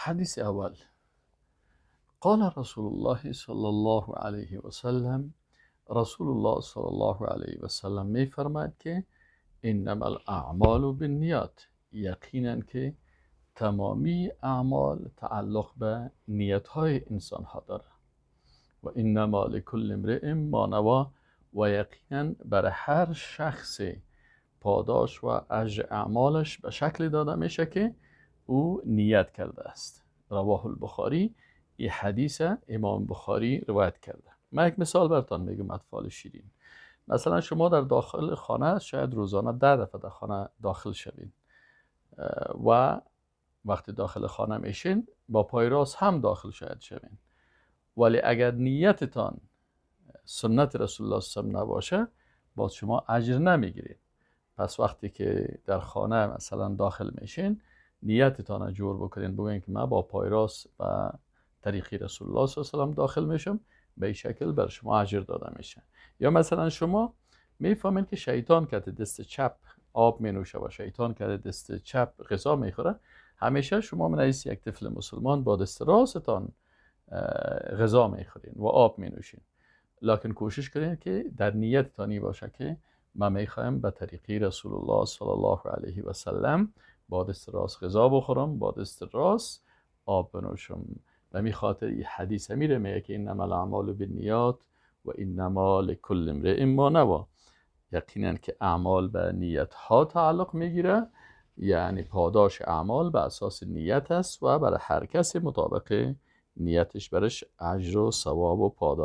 حدیث اول: قال رسول الله صلی الله علیه و سلم، رسول الله صلی الله علیه و سلم می فرماید که انما الاعمال بالنیات، یقینا که تمامی اعمال تعلق به نیت های انسان ها داره. و انما لکل امرئ ما نوی، و یقینا بر هر شخص پاداش و اجر اعمالش به شکل داده میشه که او نیت کرده است. رواه البخاری. این حدیث امام بخاری روایت کرده. من یک مثال براتان میگم اطفال شیرین. مثلا شما در داخل خانه شاید روزانه 10 دفعه در خانه داخل شوین و وقتی داخل خانه میشین با پای راست هم داخل شاید شوین، ولی اگر نیتتان سنت رسول الله صلی الله علیه و نباشه باز شما اجر نمیگیرید. پس وقتی که در خانه مثلا داخل میشین نیتتان جور بکنین، بگوین که من با پای راست و طریقی رسول الله صلی الله علیه و سلم داخل میشم، به این شکل بر شما اجر داده میشه. یا مثلا شما میفهمین که شیطان که دست چپ آب مینوشه و شیطان که دست چپ غذا میخوره، همیشه شما من یک طفل مسلمان با دست راستتان غذا میخورین و آب مینوشین، لکن کوشش کنین که در نیتتانی باشه که من میخوایم به طریقی رسول الله صلی الله علیه و سلم با دست راست غذا بخورم، با دست راست آب بنوشم. و می خاطر این حدیث میره میگه که انما الاعمال بالنیات و انما لکل امرئ ما نوی. یقینا که اعمال به نیت ها تعلق میگیره، یعنی پاداش اعمال به اساس نیت است و برای هر کسی مطابق نیتش برش اجر و ثواب و پاداش.